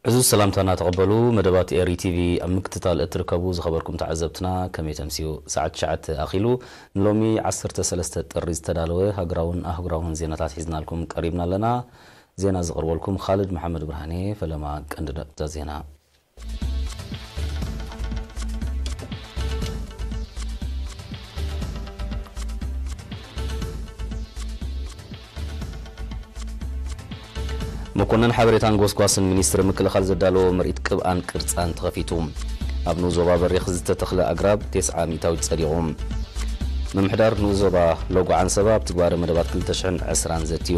እዚ ሰላምታና ተቐበሉ። መደባት ኤሪ ቲቪ ኣብ ምክትታል እትርከቡ ዝኸበርኩም ተዓዘብትና፣ ከመይ ተምስዩ? ሰዓት ትሽዓተ ኣኺሉ። ንሎሚ ዓሰርተ ሰለስተ ጥሪ ዝተዳለወ ሃገራውን ኣህጉራውን ዜናታት ሒዝናልኩም ቀሪብና ኣለና። ዜና ዘቕርበልኩም ኻልድ መሓመድ ብርሃኔ። ፈለማ ቀንዲ ነጥብታት ዜና። መኮነን ሓበሬታን ጎስጓስን ሚኒስትሪ ምክልኻል ዘዳለዎ ምርኢት ቅብኣን ቅርፃን ተኸፊቱ። ኣብ ንኡስ ዞባ በሪኽ ዝተተኽለ ኣግራብ ተስዓ ሚእታዊት ጸዲቑ። ምምሕዳር ንኡስ ዞባ ሎጎ ዓንሰባ ኣብ ትግባረ መደባት ክልተ ሽሕን ዕስራን ዘትዩ።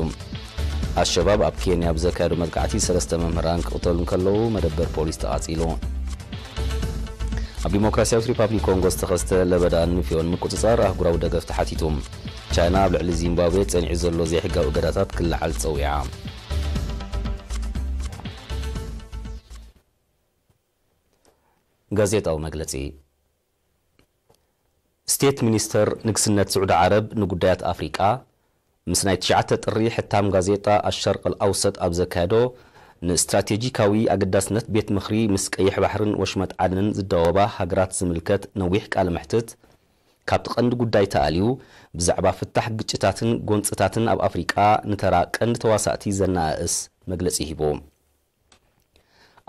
ኣሸባብ ኣብ ኬንያ ብዘካየዶ መጥቃዕቲ ሰለስተ መምህራን ክቕተሉ እንከለዉ መደበር ፖሊስ ተቓጺሉ። ኣብ ዲሞክራሲያዊት ሪፓብሊክ ኮንጎ ዝተኸስተ ለበዳን ንፍዮን ምቁጽጻር ኣህጉራዊ ደገፍ ተሓቲቱ። ቻይና ኣብ ልዕሊ ዚምባብዌ ጸኒዑ ዘሎ ዘይሕጋዊ እገዳታት ክለዓል ጸዊዓ። ጋዜጣዊ መግለጺ። ስቴት ሚኒስተር ንግስነት ስዑዲ ዓረብ ንጉዳያት ኣፍሪቃ ምስ ናይ ትሽዓተ ጥሪ ሕታም ጋዜጣ ኣሸርቅ ኣውሰጥ ኣብ ዘካየዶ ንስትራቴጂካዊ ኣገዳስነት ቤት ምኽሪ ምስ ቀይሕ ባሕርን ወሽመጥ ዓድንን ዝዳወባ ሃገራት ዝምልከት ነዊሕ ቃለ መሕትት፣ ካብቲ ቀንዲ ጉዳይ ተኣልዩ ብዛዕባ ፍታሕ ግጭታትን ጎንጽታትን ኣብ ኣፍሪቃ ንተራ ቀንዲ ተዋሳእቲ ዘነኣእስ መግለጺ ሂቡ።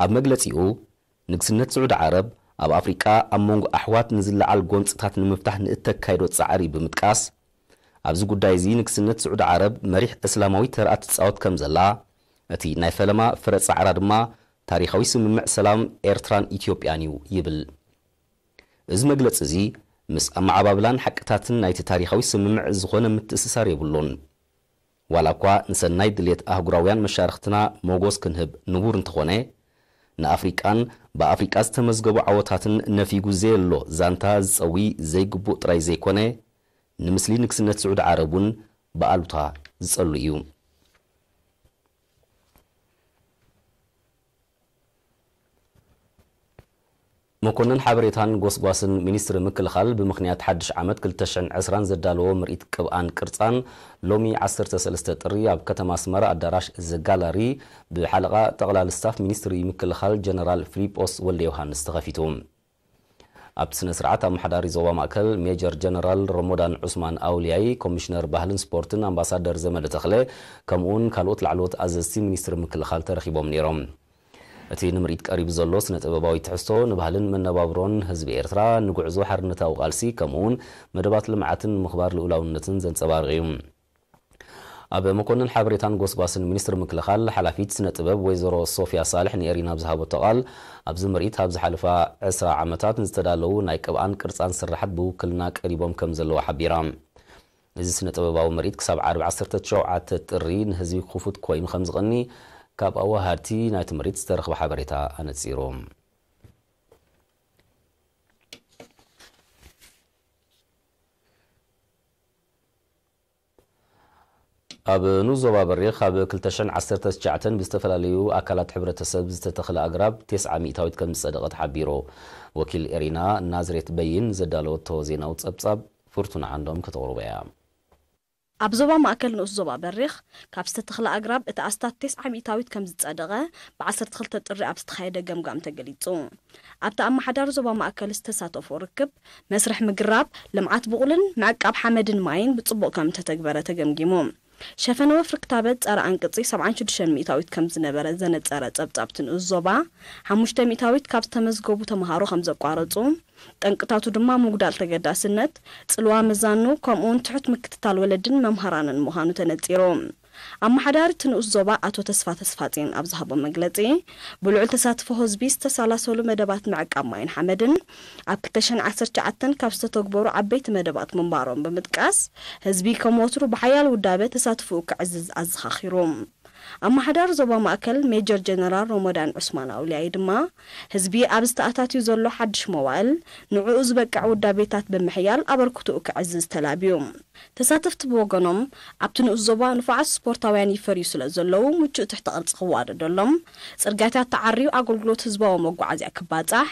ኣብ መግለጺኡ፣ ንግስነት ስዑዲ ዓረብ ኣብ ኣፍሪቃ ኣብ መንጎ ኣሕዋት ንዝለዓል ጎንጽታት ንምፍታሕ ንእተካይዶ ጻዕሪ ብምጥቃስ፣ ኣብዚ ጉዳይ እዚ ንግስነት ስዑዲ ዓረብ መሪሕ እስላማዊ ተርኣ ትጻወት ከም ዘላ፣ እቲ ናይ ፈለማ ፍረ ጻዕራ ድማ ታሪኻዊ ስምምዕ ሰላም ኤርትራን ኢትዮጵያን እዩ ይብል። እዚ መግለጺ እዚ ምስ ኣመዓባብላን ሓቅታትን ናይቲ ታሪኻዊ ስምምዕ ዝኾነ ምትእስሳር የብሉን። ዋላ እኳ ንሰናይ ድሌት ኣህጉራውያን መሻርኽትና ሞጎስ ክንህብ ንቡር እንተኾነ፣ ንኣፍሪቃን ብኣፍሪቃ ዝተመዝገቡ ዓወታትን ነፊጉ ዘየሎ ዛንታ ዝጸዊ ዘይግቡእ ጥራይ ዘይኮነ፣ ንምስሊ ንግስነት ስዑዲ ዓረብ እውን ብኣሉታ ዝጸሉ እዩ። መኮነን ሓበሬታን ጎስጓስን ሚኒስትሪ ምክልኻል ብምኽንያት ሓድሽ ዓመት ክልተ ሽሕን ዕስራን ዘዳለዎ ምርኢት ቅብኣን ቅርጻን ሎሚ ዓሰርተ ሰለስተ ጥሪ ኣብ ከተማ ኣስመራ ኣዳራሽ ዘጋላሪ ብሓለቓ ጠቕላሊ ስታፍ ሚኒስትሪ ምክልኻል ጀነራል ፊሊጶስ ወልደ ዮሃንስ ተኸፊቱ። ኣብቲ ስነ ስርዓት ኣመሓዳሪ ዞባ ማእከል ሜጀር ጀነራል ረሞዳን ዑስማን ኣውልያይ፣ ኮሚሽነር ባህልን ስፖርትን ኣምባሳደር ዘመደ ተኽለ፣ ከምኡውን ካልኦት ላዕለዎት ኣዘዝቲ ሚኒስትሪ ምክልኻል ተረኺቦም ነይሮም። እቲ ንምርኢት ቀሪቡ ዘሎ ስነ ጥበባዊ ትሕዝቶ ንባህልን መነባብሮን ህዝቢ ኤርትራ፣ ንጉዕዞ ሓርነታዊ ቃልሲ፣ ከምኡውን መደባት ልምዓትን ምኽባር ልኡላውነትን ዘንጸባርቕ እዩ። ኣብ መኮንን ሓበሬታን ጎስጓስን ሚኒስትሪ ምክልኻል ሓላፊት ስነ ጥበብ ወይዘሮ ሶፊያ ሳልሕ ንኤሪና ኣብ ዝሃበቶ ቃል፣ ኣብዚ ምርኢት ኣብ ዝሓለፋ ዕስራ ዓመታት ንዝተዳለዉ ናይ ቅብኣን ቅርጻን ስራሓት ብውክልና ቀሪቦም ከም ዘለዉ ሓቢራ። እዚ ስነ ጥበባዊ ምርኢት ክሳብ ዓርቢ ዓሰርተ ትሽዓተ ጥሪ ንህዝቢ ክፉት ኮይኑ ከም ዝቐኒ ካብ ኣወሃድቲ ናይቲ ምርኢት ዝተረኽበ ሓበሬታ ኣነጺሩ። ኣብ ንኡስ ዞባ በሪኽ ኣብ ክልተ ሽሕን ዓሰርተ ትሽዓተን ብዝተፈላለዩ ኣካላት ሕብረተሰብ ዝተተኽለ ኣግራብ ተስዓ ሚእታዊት ከም ዝጸደቐ ተሓቢሩ። ወኪል ኤሪና ናዝሬት በይን ዘዳለወቶ ዜናዊ ጸብጻብ ፍርቱና ዓንዶም ከተቕርቦ እያ። ኣብ ዞባ ማእከል ንኡስ ዞባ በሪኽ ካብ ዝተተኽለ ኣግራብ እቲ ኣስታት ተስዓ ሚእታዊት ከም ዝጸደቐ ብ ዓሰርተ ክልተ ጥሪ ኣብ ዝተኻየደ ገምጋም ተገሊጹ። ኣብቲ ኣመሓዳሪ ዞባ ማእከል ዝተሳተፎ ርክብ፣ መስርሕ ምግራብ፣ ልምዓት ብቑልን ምዕቃብ ሓመድን ማይን ብጽቡቕ ከም እተተግበረ ተገምጊሙ። ሸፈነ ወፍሪ ክታበት ጸረ ኣንቅጺ ሰብዓን ሽዱሽተን ሚእታዊት ከም ዝነበረ ዘነጸረ ጸብጻብ እቲ ንኡስ ዞባ፣ ሓሙሽተ ሚእታዊት ካብ ዝተመዝገቡ ተምሃሮ ከም ዘቋረጹ፣ ጠንቅታቱ ድማ ምጉዳል ተገዳስነት፣ ጽልዋ ምዛኑ፣ ከምኡውን ትሑት ምክትታል ወለድን መምሃራንን ምዃኑ ተነጺሩ። ኣመሓዳሪ እቲ ንኡስ ዞባ ኣቶ ተስፋ ተስፋጽዮን ኣብ ዝሃቦ መግለጺ፣ ብልዑል ተሳትፎ ህዝቢ ዝተሰላሰሉ መደባት ምዕቃብ ማይን ሓመድን ኣብ ክልተ ሽሕን ዓሰርተ ትሽዓተን ካብ ዝተተግበሩ ዓበይቲ መደባት ምንባሮም ብምጥቃስ፣ ህዝቢ ከም ወትሩ ብሓያል ውዳበ ተሳትፎኡ ከዕዝዝ ኣዘኻኺሩ። ኣመሓዳሪ ዞባ ማእከል ሜጀር ጀነራል ሮሞዳን ዑስማን ኣውልያይ ድማ፣ ህዝቢ ኣብ ዝተኣታትዩ ዘሎ ሓድሽ መዋእል ንዕኡ ዝበቅዕ ውዳቤታት ብምሕያል ኣበርክቶኡ ከዕዝዝ ተላብዩ። ተሳተፍቲ ብወገኖም፣ ኣብቲ ንኡስ ዞባ ንፉዓት ስፖርታውያን ይፈርዩ ስለ ዘለዉ፣ ምቹእ ትሕተ ቅርጺ ክዋደደሎም፣ ጽርግያታት ተዓርዩ ኣገልግሎት ህዝባዊ መጓዓዝያ ክባጻሕ፣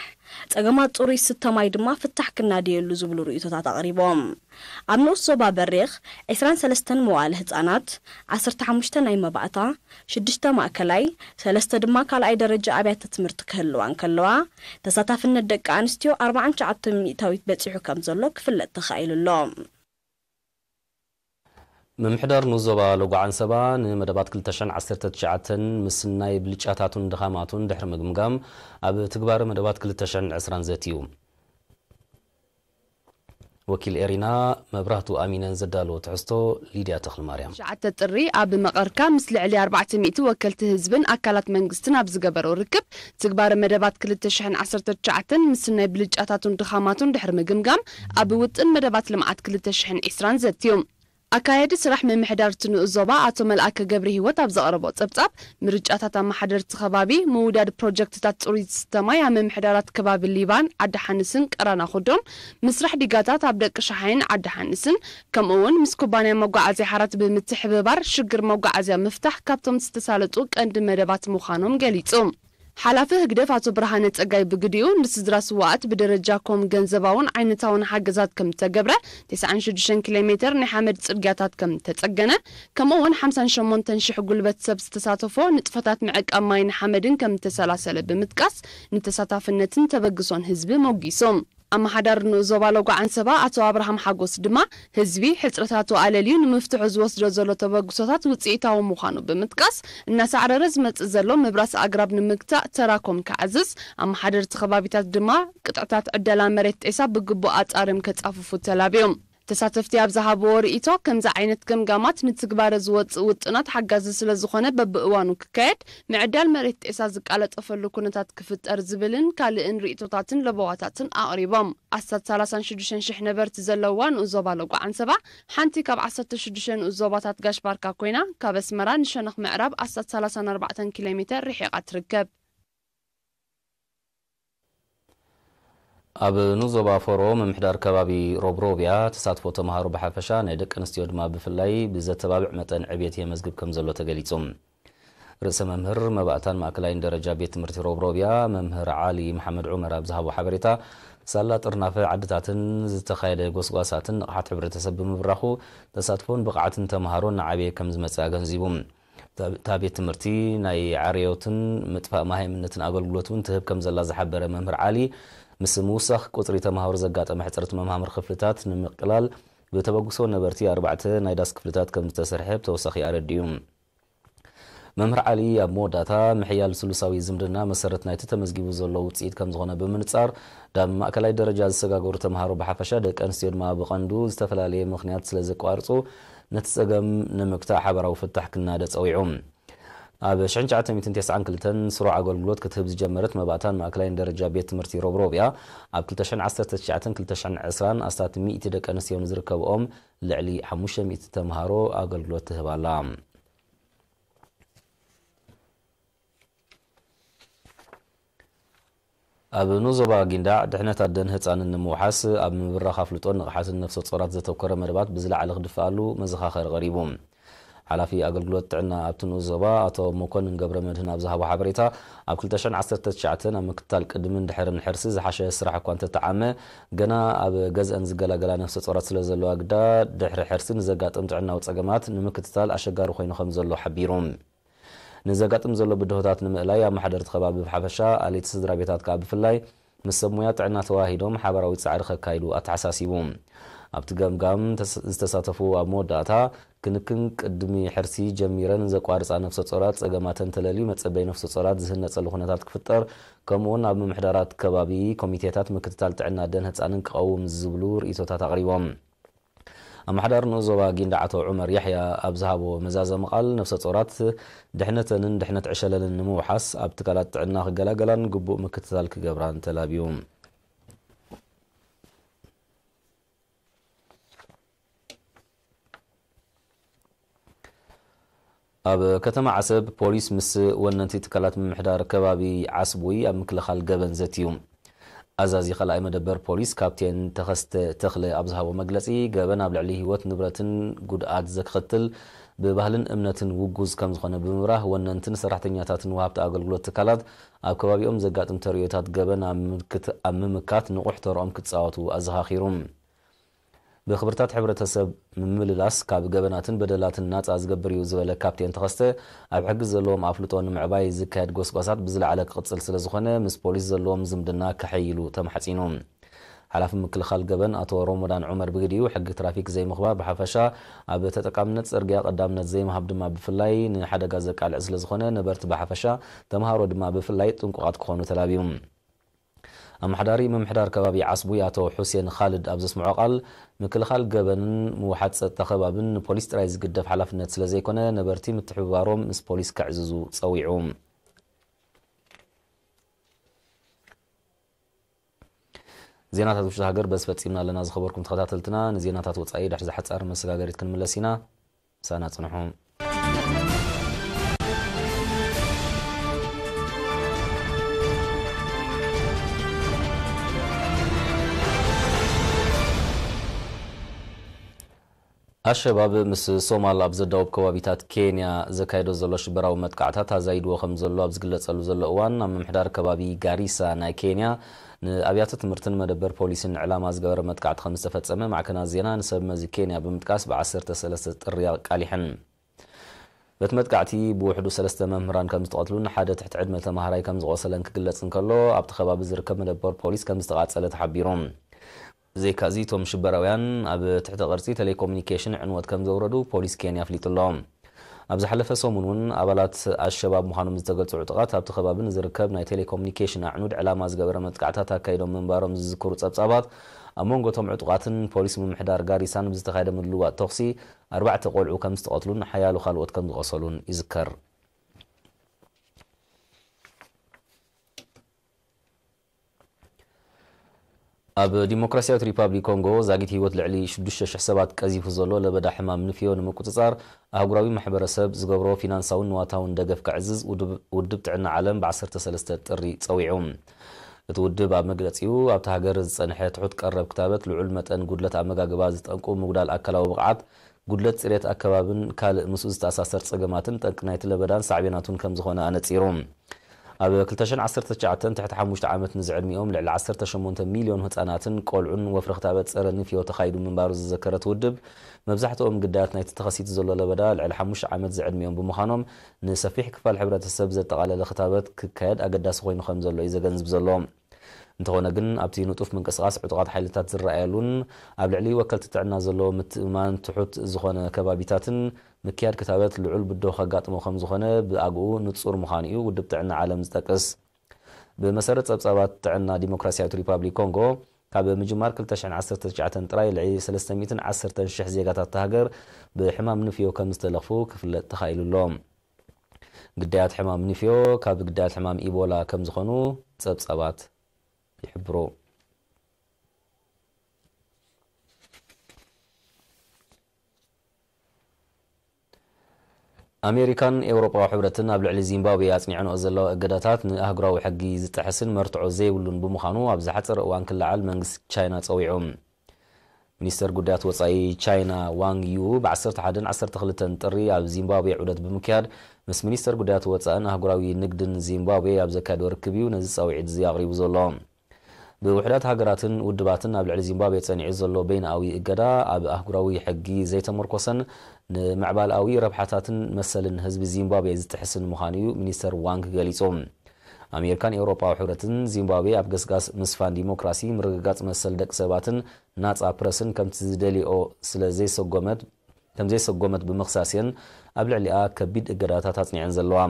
ጸገማት ጽሩይ ዝስተ ማይ ድማ ፍታሕ ክናደየሉ ዝብሉ ርእይቶታት ኣቕሪቦም። ኣብ ንኡስ ዞባ በሪኽ ዕስራን ሰለስተን መዋእለ ህጻናት፣ ዓሰርተ ሓሙሽተ ናይ መባእታ፣ ሽዱሽተ ማእከላይ፣ ሰለስተ ድማ ካልኣይ ደረጃ ኣብያተ ትምህርቲ ክህልዋ እንከለዋ፣ ተሳታፍነት ደቂ ኣንስትዮ ኣርብዓን ትሽዓተን ሚእታዊት በጺሑ ከም ዘሎ ክፍለጥ ተኻኢሉ ኣሎ። ምምሕዳር ንኡስ ዞባ ሎጎ ዓንሰባ ንመደባት ክልተ ሽሕን ዓሰርተ ትሽዓተን ምስናይ ብልጫታቱን ድኻማቱን ድሕሪ ምግምጋም፣ ኣብ ትግባረ መደባት ክልተ ሽሕን ዕስራን ዘትዩ። ወኪል ኤሪና መብራህቱ ኣሚነን ዘዳለዎ ትሕዝቶ ሊድያ ተኽለማርያም። ትሽዓተ ጥሪ ኣብ መቐርካ ምስ ልዕሊ ኣርባዕተ ሚእቲ ወከልቲ ህዝብን ኣካላት መንግስትን ኣብ ዝገበሮ ርክብ፣ ትግባረ መደባት ክልተ ሽሕን ዓሰርተ ትሽዓተን ምስናይ ብልጫታቱን ድኻማቱን ድሕሪ ምግምጋም፣ ኣብ ውጥን መደባት ልምዓት ክልተ ሽሕን ዕስራን ዘትዩ። ኣካያዲ ስራሕ ምምሕዳር እቲ ንኡስ ዞባ ኣቶ መልኣከ ገብረ ህይወት ኣብ ዘቕረቦ ጸብጻብ፣ ምርጫታት ኣመሓደርቲ ከባቢ፣ ምውዳድ ፕሮጀክትታት ጽሩይ ዝስተ ማይ ኣብ ምምሕዳራት ከባቢ ሊባን፣ ዓዲ ሓንስን ቀራና ኹዶም፣ ምስራሕ ዲጋታት ኣብ ደቂ ሸሓይን ዓዲ ሓንስን፣ ከምኡ እውን ምስ ኩባንያ መጓዓዝያ ሓራት ብምትሕብባር ሽግር መጓዓዝያ ምፍታሕ ካብቶም ዝተሳለጡ ቀንዲ መደባት ምዃኖም ገሊጹ። ሓላፊ ህግደፍ ኣቶ ብርሃነ ጸጋይ ብግዲኡ፣ ንስድራ ስዋኣት ብደረጃ ኮም ገንዘባውን ዓይነታውን ሓገዛት ከም እተገብረ፣ ተስዓን ሽዱሽተን ኪሎ ሜተር ናይ ሓመድ ጽርግያታት ከም እተጸገነ፣ ከምኡ እውን ሓምሳን ሸሞንተን ሽሕ ጉልበት ሰብ ዝተሳተፎ ንጥፈታት ምዕቃብ ማይን ሓመድን ከም እተሰላሰለ ብምጥቃስ፣ ንተሳታፍነትን ተበግሶን ህዝቢ ሞጊሱ። ኣመሓዳሪ ንኡስ ዞባ ሎጎ ዓንሰባ ኣቶ ኣብርሃም ሓጎስ ድማ፣ ህዝቢ ሕጽረታቱ ኣለልዩ ንምፍትሑ ዝወስዶ ዘሎ ተበግሶታት ውጽኢታዊ ምዃኑ ብምጥቃስ፣ እናሳዕረረ ዝመጽእ ዘሎ ምብራስ ኣግራብ ንምግታእ ተራ ኮም ክዓዝዝ፣ ኣመሓደርቲ ከባቢታት ድማ ቅጥዕታት ዕደላ መሬት ጤሳ ብግቡእ ኣጻርዮም ከጻፍፉ ተላብዮም። ተሳተፍቲ ኣብ ዝሃብዎ ርእይቶ፣ ከምዚ ዓይነት ገምጋማት ንትግባረ ዝወጽእ ውጥናት ሓጋዚ ስለ ዝኾነ በብእዋኑ ክካየድ፣ ምዕዳል መሬት ጤሳ ዝቃለጠፈሉ ኩነታት ክፍጠር ዝብልን ካልእን ርእይቶታትን ለበዋታትን ኣቕሪቦም። ኣስታት ሰላሳን ሽዱሽተን ሽሕ ነበርቲ ዘለዋ ንኡስ ዞባ ሎጎ ዓንሰባ፣ ሓንቲ ካብ ዓሰርተ ሽዱሽተ ንኡስ ዞባታት ጋሽ ባርካ ኮይና፣ ካብ ኣስመራ ንሸነኽ ምዕራብ ኣስታት ሰላሳን ኣርባዕተን ኪሎ ሜተር ርሒቓ ትርከብ። ኣብ ንኡስ ዞባ ፎሮ ምምሕዳር ከባቢ ሮብሮብያ፣ ተሳትፎ ተምሃሮ ብሓፈሻ፣ ናይ ደቂ ኣንስትዮ ድማ ብፍላይ ብዘተባብዕ መጠን ዕብየት የመዝግብ ከም ዘሎ ተገሊጹ። ርእሰ መምህር መባእታን ማእከላይን ደረጃ ቤት ትምህርቲ ሮብሮብያ፣ መምህር ዓሊ መሓመድ ዑመር ኣብ ዝሃቦ ሓበሬታ፣ ሳላ ጥርናፈ ዓድታትን ዝተኻየደ ጎስጓሳትን ንቕሓት ሕብረተሰብ ብምብራኹ፣ ተሳትፎን ብቕዓትን ተምሃሮ እናዓበየ ከም ዝመጽእ ኣገንዚቡ። እታ እታ ቤት ትምህርቲ ናይ ዓርዮትን ምጥፋእ መሃይምነትን ኣገልግሎት እውን ትህብ ከም ዘላ ዝሓበረ መምህር ዓሊ፣ ምስ ምውሳኽ ቁጽሪ ተምሃሮ ዘጋጠመ ሕጽረት መምሃምር ክፍልታት ንምቅላል ብተበግሶ ነበርቲ ኣርባዕተ ናይ ዳስ ክፍልታት ከም ዝተሰርሐ ብተወሳኺ ኣረዲኡ። መምህር ዓሊ ኣብ መወዳእታ፣ ምሕያል ስሉሳዊ ዝምድና መሰረት ናይቲ ተመዝጊቡ ዘሎ ውጽኢት ከም ዝኾነ ብምንጻር፣ ዳብ ማእከላይ ደረጃ ዝሰጋገሩ ተምሃሮ ብሓፈሻ፣ ደቂ ኣንስትዮ ድማ ብቐንዱ ዝተፈላለየ ምኽንያት ስለ ዘቋርጹ፣ ነቲ ጸገም ንምግታእ ሓባራዊ ፍታሕ ክናደ ጸዊዑ። ኣብ ሽሕን ትሽዓተ ሚእትን ተስዓን ክልተን ስሩዕ ኣገልግሎት ክትህብ ዝጀመረት መባእታን ማእከላይን ደረጃ ቤት ትምህርቲ ሮብሮብያ፣ ኣብ ክልተ ሽሕን ዓሰርተ ትሽዓተን ክልተ ሽሕን ዕስራን ኣስታት ሚእቲ ደቂ ኣንስትዮ ንዝርከብኦም ልዕሊ ሓሙሽተ ሚእቲ ተምሃሮ ኣገልግሎት ትህብ ኣላ። ኣብ ንኡስ ዞባ ጊንዳዕ፣ ድሕነት ኣደን ህጻንን ንምውሓስ፣ ኣብ ምብራኽ ኣፍልጦን ንቕሓትን ነፍሰ ጾራት ዘተኮረ መደባት ብዝለዓለ ክድፍኣሉ መዘኻኸሪ ቀሪቡ። ሓላፊ ኣገልግሎት ጥዕና ኣብቲ ንኡስ ዞባ ኣቶ መኮንን ገብረ መድህን ኣብ ዝሃቦ ሓበሬታ፣ ኣብ ክልተ ሽሕን ዓሰርተ ትሽዓተን ኣብ ምክትታል ቅድምን ድሕርን ሕርሲ ዝሓሸ ስራሕ እኳ እንተተዓመ፣ ገና ኣብ ገዝአን ዝገላገላ ነፍሰ ጾራት ስለ ዘለዋ ግዳ፣ ድሕሪ ሕርሲ ንዘጋጥም ጥዕናዊ ጸገማት ንምክትታል ኣሸጋሪ ኮይኑ ከም ዘሎ ሓቢሩ። ንዘጋጥም ዘሎ ብድሆታት ንምእላይ፣ ኣመሓደርቲ ከባቢ ብሓፈሻ፣ ኣለይቲ ስድራ ቤታት ከኣ ብፍላይ፣ ምስ ሰብ ሞያ ጥዕና ተዋሂዶም ሓባራዊ ጻዕሪ ከካይዱ ኣተሓሳሲቡ። ኣብቲ ገምጋም ተስ-፣ ዝተሳተፉ ኣብ መወዳእታ፣ ክንክን ቅድሚ ሕርሲ ጀሚረን ዘቋርጻ ነፍሰ ጾራት ጸገማተን ተለልዩ መጸበይ ነፍሰ ጾራት ዝህነጸሉ ኩነታት ክፍጠር፣ ከምኡውን ኣብ ምምሕዳራት ከባቢ ኮሚቴታት ምክትታል ጥዕና ኣደን ህጻንን ክቐውም ዝብሉ ርእይቶታት ኣቕሪቦም። ኣመሓዳሪ ንኡስ ዞባ ጊንዳዕ ኣቶ ዑመር ያሕያ ኣብ ዝሃቦ መዛዘሚ ቃል፣ ነፍሰ ጾራት ድሕነተንን ድሕነት ዕሸለንን ንምውሓስ ኣብ ትካላት ጥዕና ክገላገላን ግቡእ ምክትታል ክገብራን ተላብዩ። ኣብ ከተማ ዓሰብ፣ ፖሊስ ምስ ወነንቲ ትካላት ምምሕዳር ከባቢ ዓስቡይ ኣብ ምክልኻል ገበን ዘትዩ። ኣዛዚ ካልኣይ መደበር ፖሊስ ካፕቴን ተኸስተ ተኽለ ኣብ ዝሃቦ መግለጺ፣ ገበን ኣብ ልዕሊ ህይወት ንብረትን ጉድኣት ዘክኸትል ብባህልን እምነትን ውጉዝ ከም ዝኾነ ብምብራህ፣ ወነንትን ሰራሕተኛታትን ወሃብቲ ኣገልግሎት ትካላት ኣብ ከባቢኦም ዘጋጥም ተርእዮታት ገበን ኣብ ምምክት-፣ ኣብ ምምካት ንቑሕ ተርኦም ክጻወቱ ኣዘኻኺሩ። ብኽብርታት ሕብረተሰብ ምምልላስ ካብ ገበናትን በደላትን ናጻ ዝገብር እዩ ዝበለ ካፕቴን ተኸስተ፣ ኣብ ሕጊ ዘለዎም ኣፍልጦ ንምዕባይ ዝካየድ ጎስጓሳት ብዝለዓለ ክቕጽል ስለ ዝኾነ፣ ምስ ፖሊስ ዘለዎም ዝምድና ከሐይሉ ተማሕጺኑ። ሓላፊ ምክልኻል ገበን ኣቶ ሮሞዳን ዑመር ብግዲኡ፣ ሕጊ ትራፊክ ዘይምኽባር ብሓፈሻ፣ ኣብ ተጠቃምነት ጽርግያ ቀዳምነት ዘይምሃብ ድማ ብፍላይ ንሓደጋ ዘቃልዕ ስለ ዝኾነ፣ ነበርቲ ብሓፈሻ፣ ተምሃሮ ድማ ብፍላይ ጥንቁቓት ክኾኑ ተላብዩ። ኣመሓዳሪ ምምሕዳር ከባቢ ዓስቡይ ኣቶ ሑሴን ኻልድ ኣብ ዘስምዖ ቃል፣ ምክልኻል ገበንን ምውሓድ ጸጥታ ከባብን ንፖሊስ ጥራይ ዝግደፍ ሓላፍነት ስለ ዘይኮነ፣ ነበርቲ ምትሕብባሮም ምስ ፖሊስ ከዕዝዙ ጸዊዑ። ዜናታት ውሽጢ ሃገር በዚ ፈጺምና ኣለና። ዝኸበርኩም ተኸታተልትና፣ ንዜናታት ወጻኢ ድሕሪ ዝሓጻር መሰጋገሪት ክንምለስ ኢና። ሳና ጽንሑ። ኣሸባብ ምስ ሶማል ኣብ ዘዳውብ ከባቢታት ኬንያ ዘካየዶ ዘሎ ሽበራዊ መጥቃዕታት ኣዛይድዎ ከም ዘሎ ኣብ ዝግለጸሉ ዘሎ እዋን፣ ኣብ ምምሕዳር ከባቢ ጋሪሳ ናይ ኬንያ ንኣብያተ ትምህርትን መደበር ፖሊስን ዕላማ ዝገበረ መጥቃዕቲ ከም ዝተፈጸመ ማዕከናት ዜና ንሰብ መዚ ኬንያ ብምጥቃስ ብ ዓሰርተ ሰለስተ ጥሪ ኣቃሊሐን። በቲ መጥቃዕቲ ብውሕዱ ሰለስተ መምህራን ከም ዝተቐትሉን ሓደ ትሕቲ ዕድመ ተማሃራይ ከም ዝቖሰለን ክግለጽ እንከሎ፣ ኣብቲ ከባቢ ዝርከብ መደበር ፖሊስ ከም ዝተቓጸለ ተሓቢሩ። ብዘይካዚ፣ እቶም ሽበራውያን ኣብ ትሕተ ቅርጺ ቴሌኮሙኒኬሽን ዕንወት ከም ዘውረዱ ፖሊስ ኬንያ ኣፍሊጡ ኣሎ። ኣብ ዝሓለፈ ሰሙን እውን ኣባላት ኣሸባብ ምዃኖም ዝተገልጹ ዕጡቓት ኣብቲ ከባቢ ንዝርከብ ናይ ቴሌኮሙኒኬሽን ኣዕኑድ ዕላማ ዝገበረ መጥቃዕታት ኣካይዶም ምንባሮም ዝዝክሩ ጸብጻባት፣ ኣብ መንጎ እቶም ዕጡቓትን ፖሊስ ምምሕዳር ጋሪሳን ብዝተኻየደ ምልውዋጥ ተኹሲ ኣርባዕተ ቆልዑ ከም ዝተቐትሉን ሓያሎ ካልኦት ከም ዝቖሰሉን ይዝከር። ኣብ ዲሞክራሲያዊት ሪፓብሊክ ኮንጎ ዛጊት ህይወት ልዕሊ ሽዱሽተ ሽሕ ሰባት ቀዚፉ ዘሎ ለበዳ ሕማም ንፍዮ ንምቁጽጻር ኣህጉራዊ ማሕበረሰብ ዝገብሮ ፊናንሳውን ንዋታውን ደገፍ ከዕዝዝ ውድብ፣ ውድብ ጥዕና ዓለም ብ ዓሰርተ ሰለስተ ጥሪ ጸዊዑ። እቲ ውድብ ኣብ መግለጺኡ፣ ኣብታ ሃገር ዝጸንሐ ትሑት ቀረብ ክታበት፣ ልዑል መጠን ጉድለት ኣመጋግባ ዝጠንቁ ምጉዳል ኣካላዊ ብቕዓት፣ ጉድለት ጽሬት ኣከባብን ካልእ ምስኡ ዝተኣሳሰር ጸገማትን ጠንቂ ናይቲ ለበዳን ሳዕቤናቱን ከም ዝኾነ ኣነጺሩ። ኣብ ክልተ ሽሕን ዓሰርተ ትሽዓተን ትሕቲ ሓሙሽተ ዓመት ንዝዕድሚኦም ልዕሊ ዓሰርተ ሸሞንተ ሚልዮን ህጻናትን ቆልዑን ወፍሪ ክታበት ጸረ ንፍዮ ተኻይዱ ምንባሩ ዝዘከረ እቲ ውድብ፣ መብዛሕትኦም ግዳያት ናይቲ ተኸሲቱ ዘሎ ለበዳ ልዕሊ ሓሙሽተ ዓመት ዝዕድሚኦም ብምዃኖም፣ ንሰፊሕ ክፋል ሕብረተሰብ ዘጠቓለለ ክታበት ክካየድ ኣገዳሲ ኮይኑ ከም ዘሎ እዩ ዘገንዝብ ዘሎ። እንተኾነ ግን፣ ኣብቲ ንጡፍ ምንቅስቓስ ዕጡቓት ሓይልታት ዝረኣየሉን ኣብ ልዕሊ ወከልቲ ጥዕና ዘለዎ ምትእምማን ትሑት ዝኾነ ከባቢታትን፣ ምክያድ ክታበት ልዑል ብድሆ ከጋጥሞ ከም ዝኾነ ብኣግኡ ንጹር ምዃኑ እዩ ውድብ ጥዕና ዓለም ዝጠቅስ። ብመሰረት ጸብጻባት ጥዕና ዲሞክራሲያዊት ሪፓብሊክ ኮንጎ፣ ካብ ምጅማር ክልተ ሽሕን ዓሰርተ ትሽዓተን ጥራይ ልዕሊ ሰለስተ ሚእትን ዓሰርተን ሽሕ ዜጋታት እታ ሃገር ብሕማም ንፍዮ ከም ዝተለኽፉ ክፍለጥ ተኻኢሉ ኣሎ። ግዳያት ሕማም ንፍዮ ካብ ግዳያት ሕማም ኢቦላ ከም ዝኾኑ ጸብጻባት ይሕብሩ። ኣሜሪካን ኤውሮጳዊ ሕብረትን ኣብ ልዕሊ ዚምባብዌ ኣጽኒዐንኦ ዘለዋ እገዳታት ንኣህጉራዊ ሕጊ ዝጥሕስን መርትዖ ዘይብሉን ብምዃኑ፣ ኣብ ዝሓጸረ እዋን ክለዓል መንግስቲ ቻይና ጸዊዑ። ሚኒስተር ጉዳያት ወጻኢ ቻይና ዋንግ ዩ ብ ዓሰርተ ሓደን ዓሰርተ ክልተን ጥሪ ኣብ ዚምባብዌ ዑደት ብምክያድ፣ ምስ ሚኒስተር ጉዳያት ወጻእን ኣህጉራዊ ንግድን ዚምባብዌ ኣብ ዘካየዶ ርክብ እዩ ነዚ ጻውዒት እዚ ኣቕሪቡ ዘሎ። ብውሕዳት ሃገራትን ውድባትን ኣብ ልዕሊ ዚምባብዌ ጸኒዑ ዘሎ በይንኣዊ እገዳ፣ ኣብ ኣህጉራዊ ሕጊ ዘይተመርኮሰን ንምዕባለኣዊ ረብሓታትን መሰልን ህዝቢ ዚምባብዌ ዝጥሕስን ምዃኑ እዩ ሚኒስተር ዋንግ ገሊጹ። ኣሜሪካን ኤውሮጳዊ ሕብረትን ዚምባብዌ ኣብ ገስጋስ ምስፋን ዲሞክራሲ፣ ምርግጋጽ መሰል ደቂ ሰባትን ናጻ ፕረስን ከምቲ ዝደልዮ ስለ ዘይሰጎመት ከም ዘይሰጎመት ብምኽሳስ እየን ኣብ ልዕሊኣ ከቢድ እገዳታት ኣጽኒዐን ዘለዋ።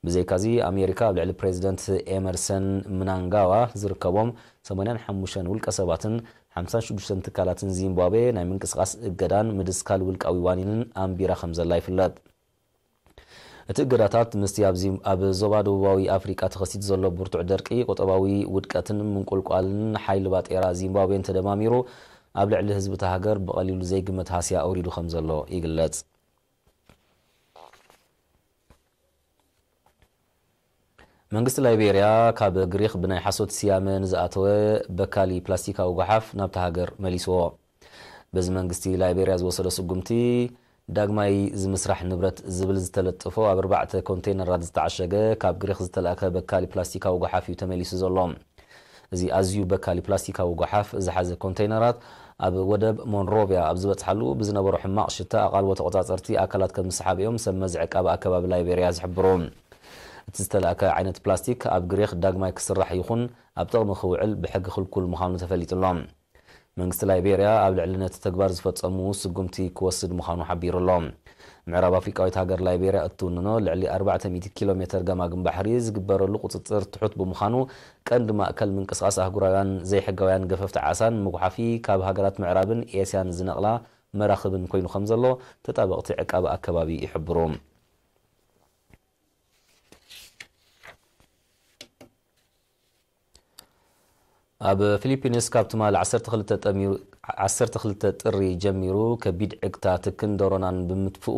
ብዘይካዚ፣ ኣሜሪካ ኣብ ልዕሊ ፕሬዚደንት ኤመርሰን ምናንጋዋ ዝርከቦም ሰማንያን ሓሙሽተን ውልቀ ሰባትን ሓምሳን ሽዱሽተን ትካላትን ዚምባብዌ ናይ ምንቅስቓስ እገዳን ምድስካል ውልቃዊ ዋኒንን ኣንቢራ ከም ዘላ ይፍለጥ። እቲ እገዳታት ምስቲ ኣብ ዚም-፣ ኣብ ዞባ ደቡባዊ ኣፍሪቃ ተኸሲቱ ዘሎ ብርቱዕ ደርቂ፣ ቁጠባዊ ውድቀትን ምንቁልቋልን ሓይሊ ባጤራ ዚምባብዌን ተደማሚሩ፣ ኣብ ልዕሊ ህዝቢ እታ ሃገር ብቐሊሉ ዘይግመት ሃስያ ኣውሪዱ ከም ዘሎ ይግለጽ። መንግስቲ ላይቤርያ ካብ ግሪኽ ብናይ ሓሶት ስያመ ንዝኣተወ በካሊ ፕላስቲካዊ ጓሓፍ ናብታ ሃገር መሊስዎ። በዚ መንግስቲ ላይቤርያ ዝወሰዶ ስጉምቲ፣ ዳግማይ ዝምስራሕ ንብረት ዝብል ዝተለጠፎ ኣብ ኣርባዕተ ኮንቴይነራት ዝተዓሸገ ካብ ግሪኽ ዝተላእከ በካሊ ፕላስቲካዊ ጓሓፍ እዩ ተመሊሱ ዘሎ። እዚ ኣዝዩ በካሊ ፕላስቲካዊ ጓሓፍ ዝሓዘ ኮንቴይነራት ኣብ ወደብ ሞንሮቪያ ኣብ ዝበጽሓሉ ብዝነበሮ ሕማቕ ሽታ ኣቓልቦ ተቖጻጸርቲ ኣካላት ከም ዝሰሓበ እዮም ሰብ መዚ ዕቃበ ኣከባቢ ላይቤርያ ዝሕብሩ። እቲ ዝተላእከ ዓይነት ፕላስቲክ ኣብ ግሪኽ ዳግማይ ክስራሕ ይኹን ኣብ ጥቕሚ ክውዕል ብሕጊ ክልኩል ምዃኑ ተፈሊጡ ኣሎ። መንግስቲ ላይቤርያ ኣብ ልዕሊ ነቲ ተግባር ዝፈጸሙ ስጉምቲ ክወስድ ምዃኑ ሓቢሩ ኣሎ። ምዕራብ ኣፍሪቃዊት ሃገር ላይቤርያ እትውንኖ ልዕሊ ኣርባዕተ ሚእቲ ኪሎ ሜተር ገማግም ባሕሪ ዝግበረሉ ቁጽጽር ትሑት ብምዃኑ፣ ቀንዲ ማእከል ምንቅስቓስ ኣህጉራውያን ዘይሕጋውያን ገፈፍቲ ዓሳን መጉሓፊ ካብ ሃገራት ምዕራብን ኤስያን ዝነቕላ መራኽብን ኮይኑ ከም ዘሎ ተጣበቕቲ ዕቃበ ኣከባቢ ይሕብሩ። ኣብ ፊሊፒንስ ካብ ትማሊ ዓሰርተ ክልተ ጠሚሩ-፣ ዓሰርተ ክልተ ጥሪ ጀሚሩ ከቢድ ዕግታ ትክን ደሮናን ብምጥፍኡ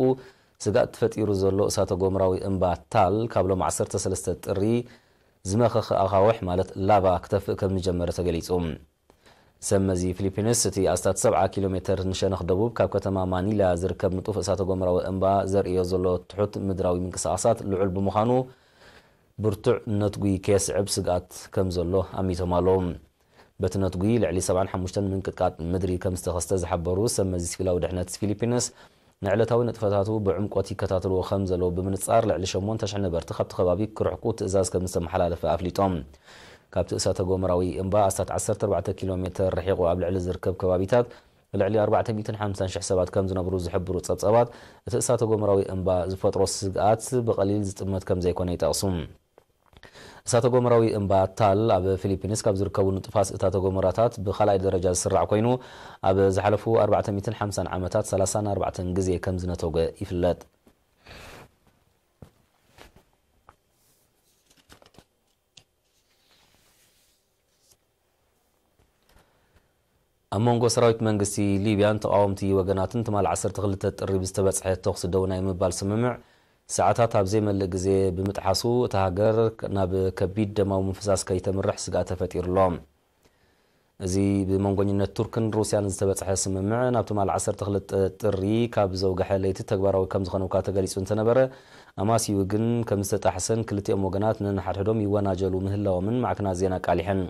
ስጋት ተፈጢሩ ዘሎ እሳተ ጎመራዊ እምባ ታል ካብ ሎም ዓሰርተ ሰለስተ ጥሪ ዝመኸኸ ኣኻውሕ ማለት ላቫ ክተፍእ ከም ዝጀመረ ተገሊጹ። ሰብ መዚ ፊሊፒንስ እቲ ኣስታት ሰብዓ ኪሎ ሜተር ንሸነኽ ደቡብ ካብ ከተማ ማኒላ ዝርከብ ንጡፍ እሳተ ጎመራዊ እምባ ዘርእዮ ዘሎ ትሑት ምድራዊ ምንቅስቓሳት ልዑል ብምዃኑ ብርቱዕ ነትጒ ከየስዕብ ስግኣት ከም ዘሎ ኣሚቶም ኣለዉ። በቲ ነትጒ ልዕሊ ሰብዓን ሓሙሽተን ምንቅጥቃጥ ምድሪ ከም ዝተኸስተ ዝሓበሩ ሰብ መዚ ሲቪላዊ ድሕነት ፊሊፒንስ፣ ንዕለታዊ ንጥፈታቱ ብዕምቆት ይከታተልዎ ከም ዘለዉ ብምንጻር፣ ልዕሊ ሸሞንተ ሽሕ ነበርቲ ካብቲ ከባቢ ክርሕቁ ትእዛዝ ከም ዝተመሓላለፈ ኣፍሊጦም። ካብቲ እሳተ ጎመራዊ እምባ ኣስታት ዓሰርተ ኣርባዕተ ኪሎ ሜተር ርሒቑ ኣብ ልዕሊ ዝርከብ ከባቢታት ልዕሊ ኣርባዕተ ሚእትን ሓምሳን ሽሕ ሰባት ከም ዝነብሩ ዝሕብሩ ጸብጻባት፣ እቲ እሳተ ጎመራዊ እምባ ዝፈጥሮ ስግኣት ብቐሊል ዝጥመት ከም ዘይኮነ ይጠቕሱ። እሳተ ጎመራዊ እምባ ታል ኣብ ፊሊፒንስ ካብ ዝርከቡ ንጡፋት እሳተ ጎመራታት ብኻልኣይ ደረጃ ዝስራዕ ኮይኑ፣ ኣብ ዝሓለፉ ኣርባዕተ ሚእትን ሓምሳን ዓመታት ሰላሳን ኣርባዕተን ግዜ ከም ዝነተጎ ይፍለጥ። ኣብ መንጎ ሰራዊት መንግስቲ ሊብያን ተቓወምቲ ወገናትን ትማል ዓሰርተ ክልተ ጥሪ ብዝተበጽሐ ተኹሲ ደው ናይ ምባል ስምምዕ፣ ሰዓታት ኣብ ዘይመልእ ግዜ ብምጥሓሱ፣ እታ ሃገር ናብ ከቢድ ደማዊ ምፍሳስ ከይተምርሕ ስግኣት ተፈጢሩ ኣሎ። እዚ ብመንጎኝነት ቱርክን ሩስያን ዝተበጽሐ ስምምዕ፣ ናብ ትማል ዓሰርተ ክልተ ጥሪ ካብ ዘውግሐ ለይቲ ተግባራዊ ከም ዝኾነ እኳ ተገሊጹ እንተነበረ፣ ኣማሲዩ ግን ከም ዝተጣሕሰን ክልቲኦም ወገናት ነንሓድሕዶም ይወናጀሉ ምህላዎምን ማዕከናት ዜና ኣቃሊሐን።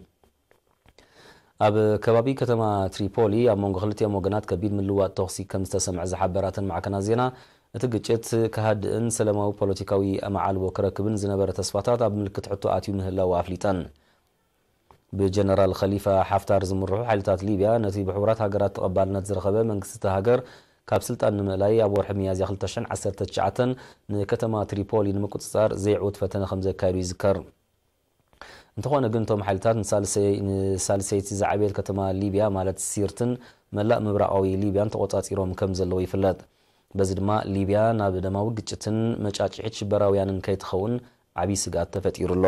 ኣብ ከባቢ ከተማ ትሪፖሊ ኣብ መንጎ ክልቲኦም ወገናት ከቢድ ምልዋጥ ተኹሲ ከም ዝተሰምዐ ዝሓበራተን ማዕከናት ዜና፣ እቲ ግጭት ክሃድእን ሰላማዊ ፖለቲካዊ መዓልቦ ክረክብን ዝነበረ ተስፋታት ኣብ ምልክት ሕቶ ኣትዩ ምህላዉ ኣፍሊጠን። ብጀነራል ኸሊፋ ሓፍታር ዝምርሑ ሓይልታት ሊብያ፣ ነቲ ብሕቡራት ሃገራት ተቐባልነት ዝረኸበ መንግስቲ እታ ሃገር ካብ ስልጣን ንምእላይ፣ ኣብ ወርሒ ሚያዝያ ክልተ ሽሕን ዓሰርተ ትሽዓተን ንከተማ ትሪፖሊ ንምቁጽጻር ዘይዕውት ፈተነ ከም ዘካየዱ ይዝከር። እንተኾነ ግን፣ እቶም ሓይልታት ንሳልሰይ-፣ ንሳልሰይቲ ዝዓበየት ከተማ ሊብያ፣ ማለት ሲርትን መላእ ምብራቓዊ ሊብያን ተቖጻጺሮም ከም ዘለዉ ይፍለጥ። በዚ ድማ፣ ሊብያ ናብ ደማዊ ግጭትን መጫጭሒት ሽበራውያንን ከይትኸውን ዓብዪ ስግኣት ተፈጢሩ ኣሎ።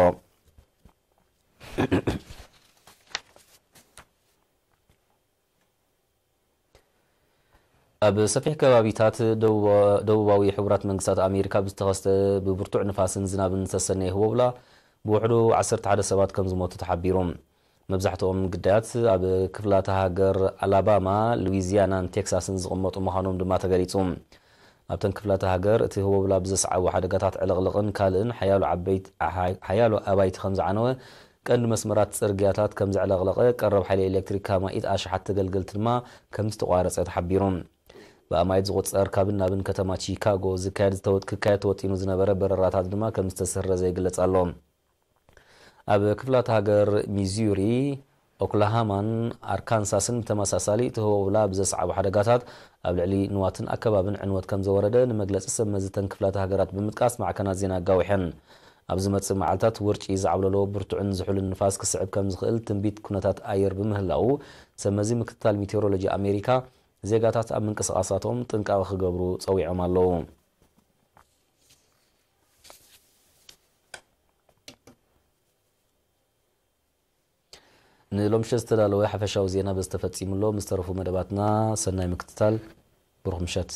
ኣብ ሰፊሕ ከባቢታት ደቡባ-፣ ደቡባዊ ሕቡራት መንግስታት ኣሜሪካ ብዝተኸስተ ብብርቱዕ ንፋስን ዝናብን ዝተሰነየ ህቦብላ ብውሕዱ ዓሰርተ ሓደ ሰባት ከም ዝሞቱ ተሓቢሩ። መብዛሕትኦም ግዳያት ኣብ ክፍላተ ሃገር ኣላባማ፣ ሉዊዚያናን ቴክሳስን ዝቕመጡ ምዃኖም ድማ ተገሊጹ። ኣብተን ክፍላተ ሃገር እቲ ህቦብላ ብዘስዓቦ ሓደጋታት ዕልቕልቕን ካልእን ሓያሎ ዓበይት-፣ ሓ-፣ ሓያሎ ኣባይቲ ከም ዝዓነወ፣ ቀንዲ መስመራት ጽርግያታት ከም ዘዕለቕለቐ፣ ቀረብ ሓይሊ ኤሌክትሪክ ካማኢት ኣሽሓት ተገልገልቲ ድማ ከም ዝተቋረጸ ተሓቢሩ። ብኣማኢት ዝቑጸር ካብን ናብን ከተማ ቺካጎ ዝካየድ ዝተወ-፣ ክካየድ ተወጢኑ ዝነበረ በረራታት ድማ ከም ዝተሰረዘ ይግለጽ ኣሎ። ኣብ ክፍላተ ሃገር ሚዙሪ፣ ኦክላሃማን ኣርካንሳስን ብተመሳሳሊ እቲ ህቦብላ ብዘስዓቦ ሓደጋታት ኣብ ልዕሊ ንዋትን ኣከባብን ዕንወት ከም ዘወረደ ንመግለጺ ሰብ መዚ ተን ክፍላተ ሃገራት ብምጥቃስ ማዕከናት ዜና ኣጋዊሐን። ኣብ ዝመጽእ መዓልታት ውርጪ ዝዓብለሎ ብርቱዕን ዝሑልን ንፋስ ክስዕብ ከም ዝኽእል ትንቢት ኩነታት ኣየር ብምህላዉ፣ ሰብ መዚ ምክትታል ሜቴዎሮሎጂ ኣሜሪካ ዜጋታት ኣብ ምንቅስቓሳቶም ጥንቃቐ ክገብሩ ጸዊዖም ኣለዉ። ንሎምሸት ዝተዳለወ ሓፈሻዊ ዜና በዚ ተፈጺሙ ኣሎ። ምስ ተረፉ መደባትና ሰናይ ምክትታል። ብሩኽ ምሸት።